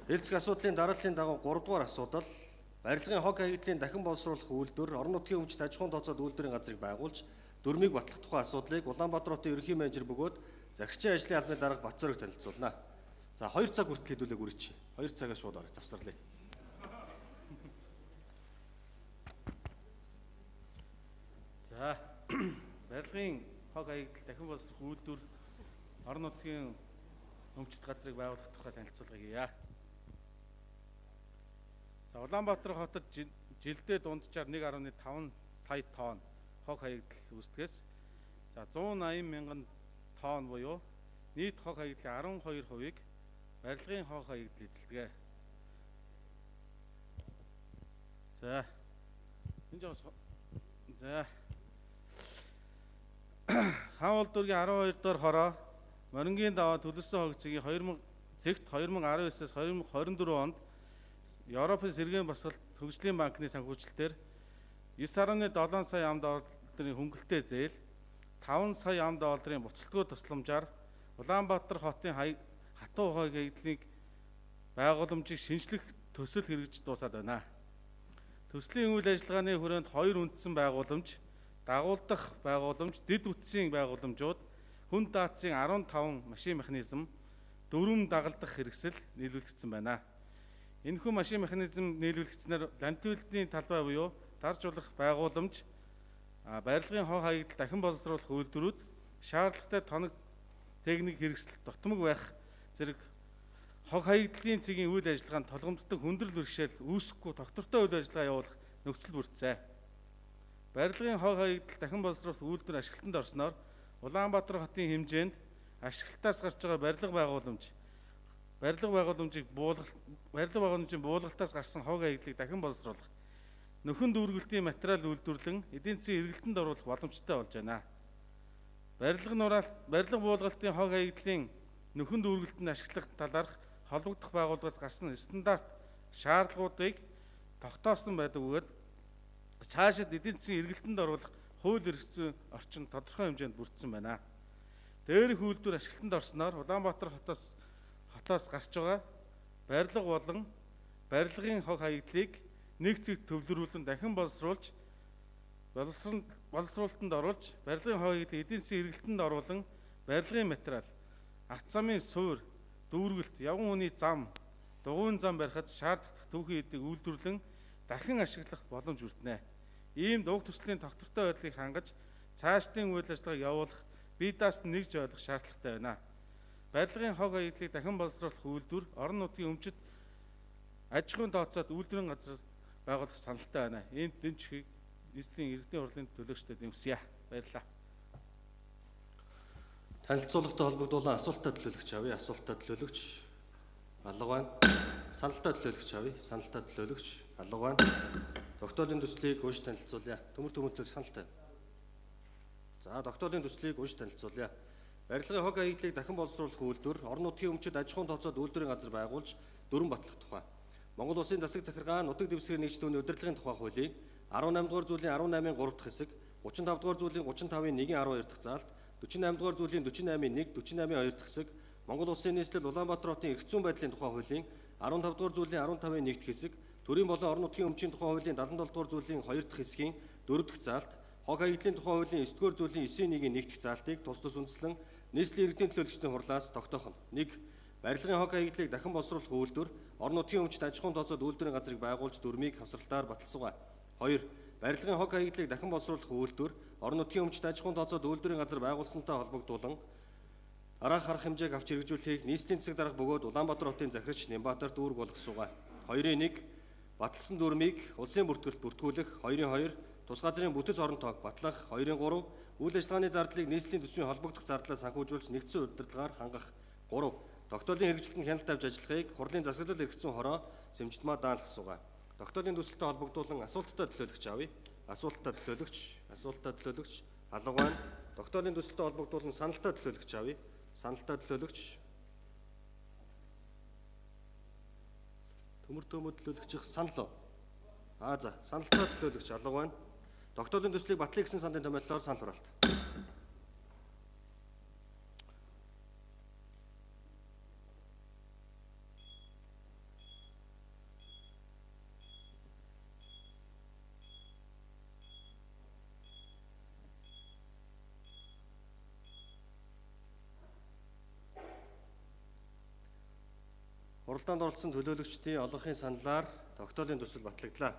Хэлцэх асуудлын дарааллын дагуу 3 дугаар асуудал барилгын хог хаягдлын дахин боловсруулах үйлдвэр орон нутгийн өмчт аж ахуйн тооцоод үйлдвэрийн газрыг байгуулж дүрмийг батлах тухай асуудлыг Улаанбаатар хотын ерөнхий менежер бөгөөд захирчийн ажлын албаны дарга Батцорог танилцуулна. За 2 цаг хүртэл хэдүүлээ гүрч. 2 цагаас шууд орё завсарлая. За барилгын хог хаягдал дахин боловсрох үйлдвэр орон нутгийн өмчт газрыг байгуулах тухай танилцуулга хийе. За Улаанбаатар хотод жилдээ дунджаар 1.5 сая тонн хог хаягдал үүсдгээс за 180 мянган тонн буюу нийт хог хаягдлын 12%-ийг барилгын хог хаягдал эзэлдэг. За энэ жоо за Хаан улдүргийн 12 дугаар хороо Морингийн даваа төлөвлөсөн хог цэгийн 2019-ээс 2024 онд Европын сэргээн босголт хөгжлийн банкны санхүүжилтээр 9.7 сая ам долларын хөнгөлөлттэй зээл 5 сая ам долларын буцалтгүй тусламжаар Улаанбаатар хотын хатуу хог хаягдлыг байгууламжийг шинжлэх төсөл хэрэгжиж дуусаад байна. Төслийн үйл ажиллагааны хүрээнд хоёр үндсэн байгууламж, дагуулдах байгууламж, дэд бүтцийн байгууламжууд, хүн даацын 15 машин механизм, 4 дагалдах хэрэгсэл нийлүүлэгдсэн байна. Энэхүү машин механизм нийлүүлэгдсэнээр лантийлтийн талбай буюу дарж болох байгууламж, барилгын хог хаягдал дахин боловсруулах үйлдвэрүүд, шаардлагатай тоног техник хэрэгсэл дутмаг байх зэрэг хог хаягдлын цэгийн үйл ажиллагаанд толгомддог хүндрэл бэрхшээл үүсэхгүй тогтвортой үйл ажиллагаа явуулах нөхцөл бүрдсэн. Барилгын хог хаягдал дахин боловсруулах үйлдвэр ашиглалтанд орсноор Улаанбаатар хотын хэмжээнд ашиглалтаас гарч байгаа барилга байгууламжийн буулгалтаас гарсан хог хаягдлыг дахин боловсруулах, нөхөн дүүргэлтийн материал үйлдвэрлэн эдийн засгийн эргэлтэнд оруулах боломжтой болж байна. Барилга буулгалтын хог хаягдлын нөхөн дүүргэлтэнд ашиглах талаарх холбогдох байгууллагаас гарсан стандарт шаардлагуудыг тогтоосон байдаг бөгөөд цаашид эдийн засгийн эргэлтэнд оруулах хууль эрх зүйн орчин тодорхой хэмжээнд бүрдсэн байна. Дээрх үйлдвэр ашиглалтанд орсноор Улаанбаатар хотоос гарч байгаа барилга болон барилгын хог хаягдлыг нэг зэгт төвлөрүүлэн дахин боловсруулж боловсруулалтанд оруулж барилгын хог хаягдлыг эдийн засгийн эргэлтэнд оруулан барилгын материал, ац замын суур, дүүргэлт, явган хүний зам, дугуйн зам барихад шаардлагатай түүхийн эдийг үйлдвэрлэн дахин ашиглах боломж үрдэнэ. Ийм уг төслийн тогтвортой байдлыг хангаж цаашдын үйл ажиллагааг явуулах бие даасан нэгж ойлгох шаардлагатай байна. Барилгын хог хаягдлыг дахин боловсруулах үйлдвэр орон нутгийн өмчит аж ахуйн тооцоод үйлдвэрийн газар байгуулах саналтай байна. Иймд дэмжихийг нийслэлийн иргэдийн хурлын төлөөлөгчдөд нэмсье. Баярлалаа. Танилцуулгатай холбогдуулан асуултаа төлөөлөгч авъя. Асуултаа төлөөлөгч алга байна. Саналтай төлөөлөгч авъя. Саналтай төлөөлөгч алга байна. Тогтоолын төслийг унш танилцуулъя. Төмөр төлөөлөгч саналтай. За тогтоолын төслийг унш танилцуулъя. Барилгын хог хаягдлыг дахин боловсруулах үйлдвэр орон нутгийн өмчит аж ахуйн тооцоод үйлдвэрийн газар байгуулж дүрэм батлах тухай. Монгол Улсын засаг захиргаа нутаг дэвсгэрийн нэгж түүний удирдлагын тухай хуулийн 18 дугаар зүйлийн 18-ын 3 дахь хэсэг, 35 дугаар зүйлийн 35-ын 1-ийн 12 дахь заалт, 48 дугаар зүйлийн 48-ын 1, 48-ын 2 дахь хэсэг, Монгол Улсын нийслэл Улаанбаатар хотын эрх зүйн байдлын тухай хуулийн 15 дугаар зүйлийн 15-ын 1 дахь хэсэг, төрийн болон орон нутгийн өмчийн тухай хуулийн 77 дугаар зүйлийн 2 дахь хэсгийн 4 дахь заалт, хог хаягдлын тухай хуулийн 9 дугаар зүйлийн 9-ийн 1-ийн 1 дахь заалтыг тус тус үндэслэн нийслэлийн иргэдийн төлөөлөгчдийн хурлаас тогтоох нь. 1. Барилгын хог хаягдлыг дахин боловсруулах үйлдвэр орон нутгийн өмчт аж ахуйн тооцоод үйлдвэрийн газрыг байгуулж дүрмийг хавсралтаар баталсугай. 2. Барилгын хог хаягдлыг дахин боловсруулах үйлдвэр орон нутгийн өмчт аж ахуйн тооцоод үйлдвэрийн газар байгуулсантай холбогдуулан дараах арга хэмжээг авч хэрэгжүүлэхийг нийслэлийн засаг дарга бөгөөд Улаанбаатар хотын захирагч Нямбатарт үүрэг болгосуугай. 2-1. Баталсан дүрмийг улсын бүртгэлд бүртгүүлэх. 2-2. Тус газрын бүтэц орон тоог батлах. 2-3. Үйл ажиллагааны зардлыг нийслэлийн төсвийн холбогдох зардлаас санхүүжүүлж нэгдсэн удирдлагаар хангах. 3. Тогтоолын хэрэгжилтэнд хяналт тавьж ажиллахыг хурлын засаглал эрх зүйн хороо Сэмжитмаа даалгах суугаа. Тогтоолын төсөлтөй холбогдуулан асуулттай төлөөлөгч авъя. Асуулттай төлөөлөгч, асуулттай төлөөлөгч алга байна. Тогтоолын төсөлтөй холбогдуулан саналтай төлөөлөгч авъя. Саналтай төлөөлөгч Төмөр төмөр төлөөлөгчийн санал уу? Аа за, саналтай төлөөлөгч алга байна. Тогтоолын төслийг батлая гэсэн саналын томьёоллоор санал хураалт. Хуралдаанд оролцсон төлөөлөгчдийн олонхын саналаар тогтоолын төсөл батлагдлаа.